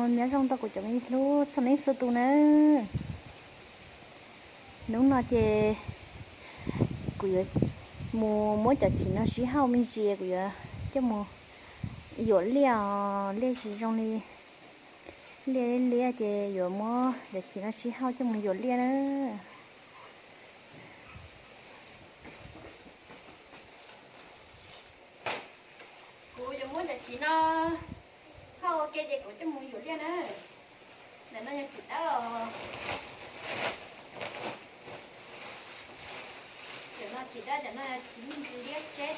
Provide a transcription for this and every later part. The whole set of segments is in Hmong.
Nyob zoo rau kuv cov me hlub txhua leej txhua tus nawb. Hnub no ces kuv yuav mus muab cov chiv no sib hauj me ntsis, kuv yuav coj mus yuam liaj os, liaj tsis zoo li liaj liaj ces yuav muab cov chiv no sib hauj coj mus yuam liaj na. Kuv yuav muab cov chiv no hauj ua ke ces kuv coj mus yuam liaj na. Ntawm no yog chiv dawb os. Cov no chiv dawb, cov no yog chiv me ntsis liab tseb.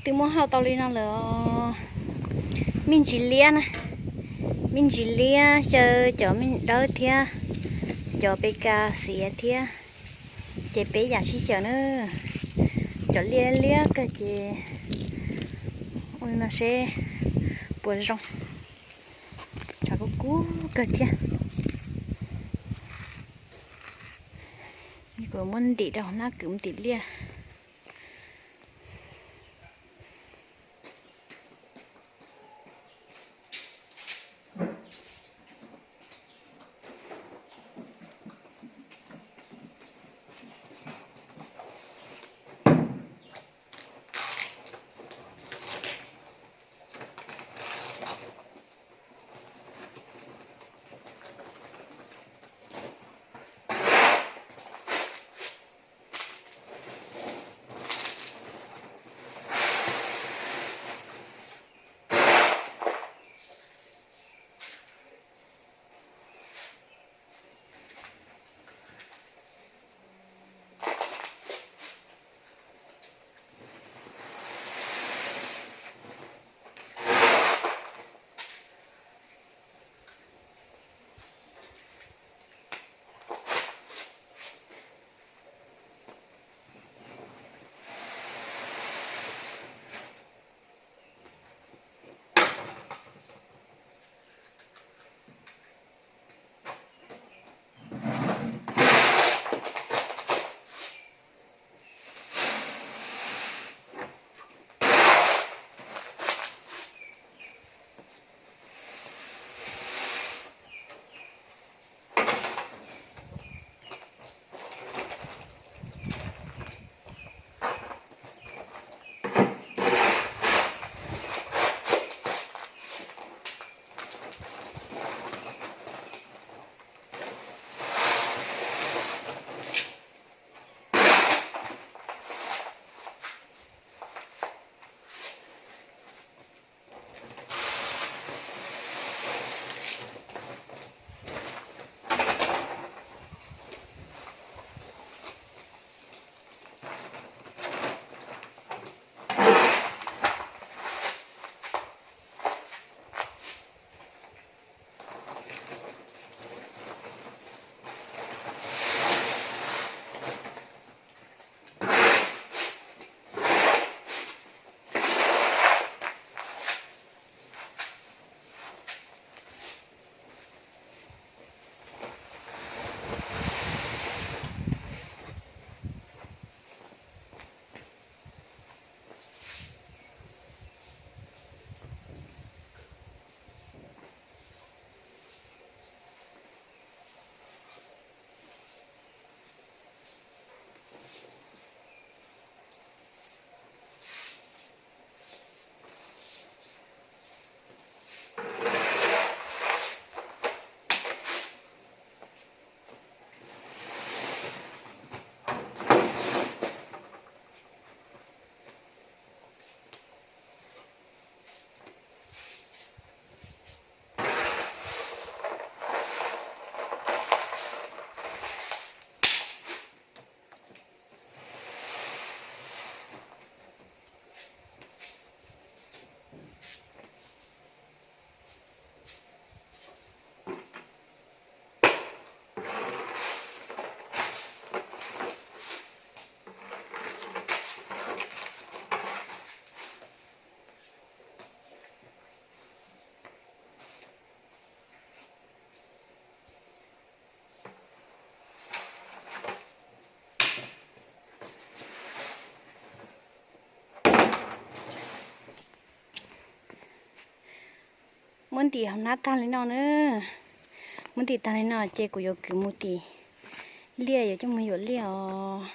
Twb muab hauj tau li no lawm os. Me ntsis liab na, me ntsis liab xyaw cov me ntsis dawb thiab cov pes kas xiav thiab, ces peb yam sib xyaw na. Cov liab liab kawg ces ua li no seb puas zoo. Tshav kub kub kawg thiab. Kuv muab ntim rau hauv hnab kwv mus tim liaj. Muab ntim hauv hnab tag li no na. Muab ntim tag li no ces kuv yuav kwv mus tim liaj, yuav coj mus yuam liaj os.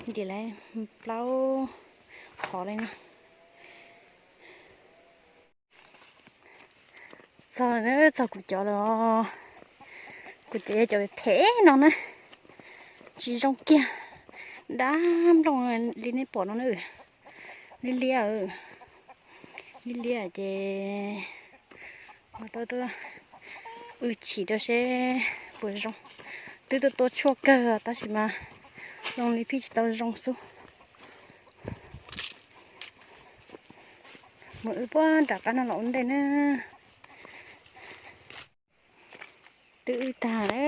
Ntim lawm plaub qhov li no. Txog, txog kuv cov lawm os. Kuv cov yog cov phem no na, tsis zoo kiag, dab nplooj li nej pom no na. Liab liab, liab liab ces mus tuaj tuaj wb chim rau seb puas zoo. Twb tuaj tua tshuaj kawg tab sis mas zoo li phij tsis tau zoo xwb. Mus wb puag nram qab no los ua ntej na. Twb wb tag na,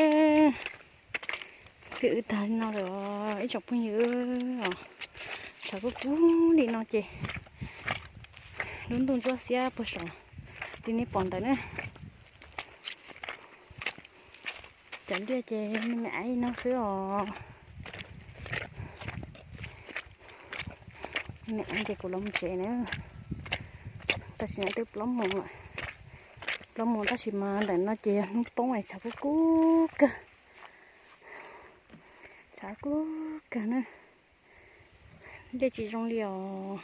twb wb tag li no lawm ib tsoom phooj ywg os. Tshav kub kub li no ces lub ntuj ntsuab xiab puag saum li nej pom ntawd na. Cov liaj ces me me aiv no xwb os. Me aiv ces kuv los tsev na. Tam sim no twb plaub moos lawm, plaub moos tab sis mas ntawm no ces yog hnub poob es tshav kub kub kawg, tshav kub kawg na. Liaj tsis zoo li os.